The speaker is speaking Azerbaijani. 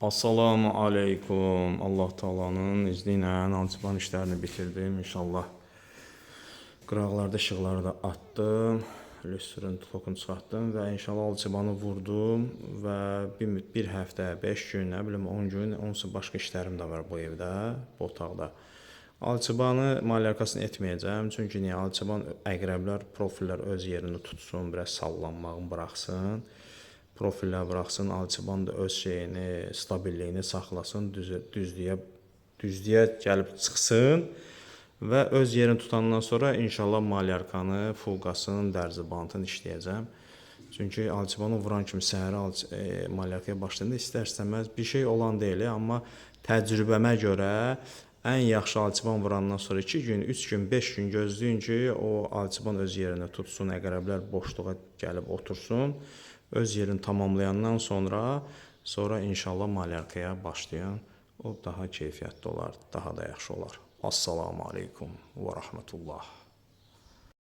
Assalamu aleykum. Allah Taala'nın izni ilə alçıpan işlərini bitirdim inşallah. Qıraqlarda işıqları da atdım. Lüstrün tokunu çıxartdım və inşallah alçıbanı vurdum və bir həftə, 5 gün, nə bilim 10 gün, onsuz başqa işlərim də var bu evdə, bu otaqda. Alçıbanı malyarkasını etməyəcəm. Çünki niyə? Alçıban əqrəblər, profillər öz yerini tutsun, biraz sallanmağını buraxsın. Profillər buraxsın, alçıban da öz şeyini, stabililliyini saxlasın, düzlüyə gəlib çıxsın və öz yerini tutandan sonra inşallah malyarkanı, fuqasını, dərzibantını işləyəcəm. Çünki alçıbanı vuran kimi səhər malyarkaya başlayanda istər-istəməz bir şey olan deyil, amma təcrübəmə görə ən yaxşı alçıban vurandan sonra 2 gün, 3 gün, 5 gün gözləyin ki, o alçıban öz yerini tutsun, əqrəblər boşluğa gəlib otursun. Öz yerini tamamlayandan sonra inşallah malyarkaya başlayın. O daha keyfiyyətli olar, daha da yaxşı olar. Assalamu aleykum və rəhmətullah.